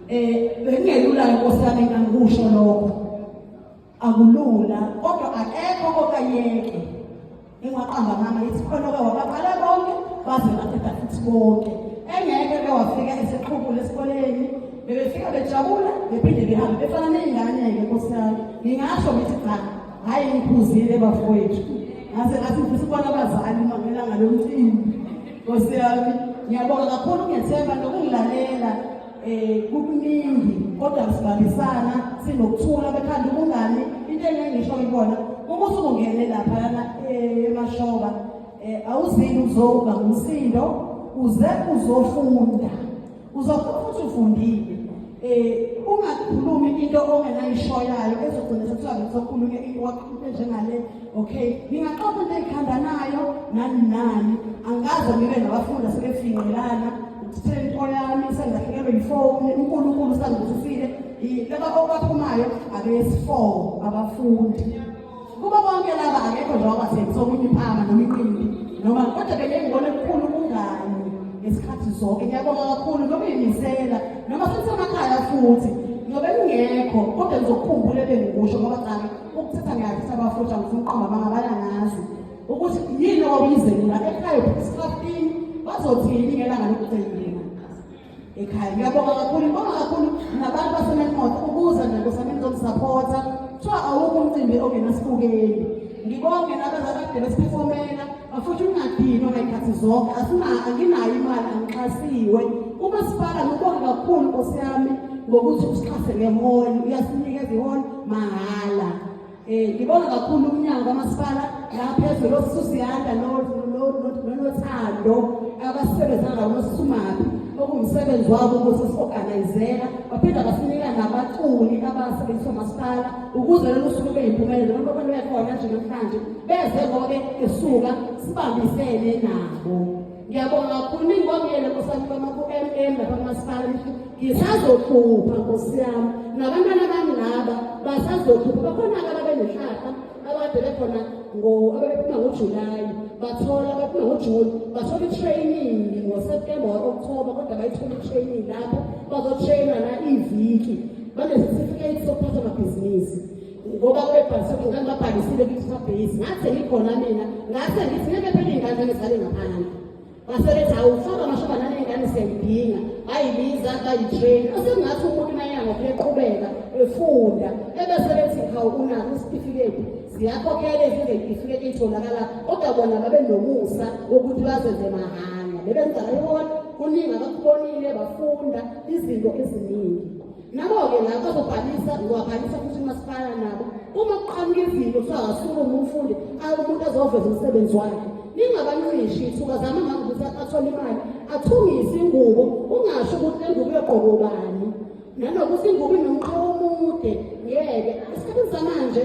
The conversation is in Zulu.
Bekungelula inkosi yami, angikusho lokho, akulula, kodwa akekho kokayeke engwaqamba mama ithi khona ke wabaqala bonke baze baqeda futhi bonke, engeke ke wafika eseqhubula esikoleni. Bebefika bejabula, bephinde behambe befana ney'ngane-ke, nkosi yami. Ngingasho ngithi cha, hhayi, ngiphuzile bafowethu, ngase ngathi ngifisa ukubona abazali ngelanga lomcimbi. Nkosi yami, ngiyabonga kakhulu, ngiyethemba nokungilalela. Kukuningi, kodwa sibambisana sinokuthula bekhanda ubungani. Into engingisho ibona, uma usungene laphayana eMashoba, awuzili uzoba ngumsindo, uze uzofunda, uzofunda futhi ufundile. Ungakhulumi into ongenayishoyayo ezogcina sekuthiwa ngizokhulunywa into enjengale. Okay, ngingaxoxa into eyikhandanayo nani nani, angikaze ngibe nabafundi asebefinqelana ukuthela into yami, sengilahlekelwe yifoni. UNkulunkulu sangibusisile, laba okubaphumayo abesi-four abafundi. Kubo bonke laba akekho nje wabathengisa omunye impama noma inqindi noma, kodwa beke ngibone kukhulu ubungani ngesikhathi zonke. Ngiyabonga kakhulu nokuyimisela noma sensemakhaya futhi ngobe ngingekho, kodwa ngizokukhumbula ebengikusho, ngoba cha, ukuthatha ngiyathatha abafuthi, angifuni uqamba amanga, bayangazi ukuthi yini okwakuyizeni la ekhaya esikhafini, bazothini ngelanga lokugcina ekhaya. Ngiyabonga kakhulu, ngibonga kakhulu nabantu baseMelmoth ukuza nje kusami ngizomsapotha. Kuthiwa awukho umcimbi ongenasibukeli. Ngibonge nabazakade besiphefomela futhi, ungadinwa ngey'khathi zonke. Anginayo imali, angixhasiwe umasipala. Ngibonge kakhulu, nkosi yami, ngokuthi usixhase ngeholi, uyasinikeza iholi mahhala. Ngibonga kakhulu umnyango kamasipala la phezulu, oSusiyanda noNothando abasebenzana nabo, noSumaphi, okuwumsebenzi wabo ukuthi si-organizela, baphinda basinika nabaculi abasebenziswa umasipala ukuze lolu suku lube yimpumelelo. Noma abantu bekhona nje namhlanje beze ngoba besuka sibambisene nabo. Ngiyabonga kakhulu, ningibongele nkosami ku-MM lapha kumasipala. Ngisazophupha, nkosi yami, nabantwana bami laba basazophupha. Bakhona-ke ababenehlahla abade bekhona ababephuma ngoJulayi, bathola, abaphuma ngoJuni bathola i-training ngoSeptember or October, kodwa bayithola i-training lapho bazotrainwa la iviki, bane-certificate sokuphatha amabhizinisi, ngoba bebhaliswe ngani, babhalisile kwi-database. Ngathi ngikhona mina, ngase ngithi ngeke phela iy'ngane zange ngaphandle, basebethi awufaka amashoba naney'ngane siyayidinga, bayibiza, bayi-train. Osekungathi umuntu nanyanga eqhubeka efunda, ebese bethi hawu, unako isitifiketi, ziyakhokhela ezinye iy'tifiketi ey'tholakala, kodwa bona babe nomusa wokuthi bazenze mahhala. Bebenza ihona kuningi abakubonile, bafunda izinto eziningi. Nabo-ke la bazobhalisa, ngizobhalisa futhi umasipala nabo. Uma kuqhamuka izinto kuthiwa akasukume umfundi, umuntu azoveza umsebenzi wakhe, ningabancishi ithuba. Zama mama ukuthi athole imali athungise ingubo, ungasho ukuthi le ngubo iyogqoka ubani, nanokuthi ingubo inomqhawe omude. Ngeke esikhathini samanje.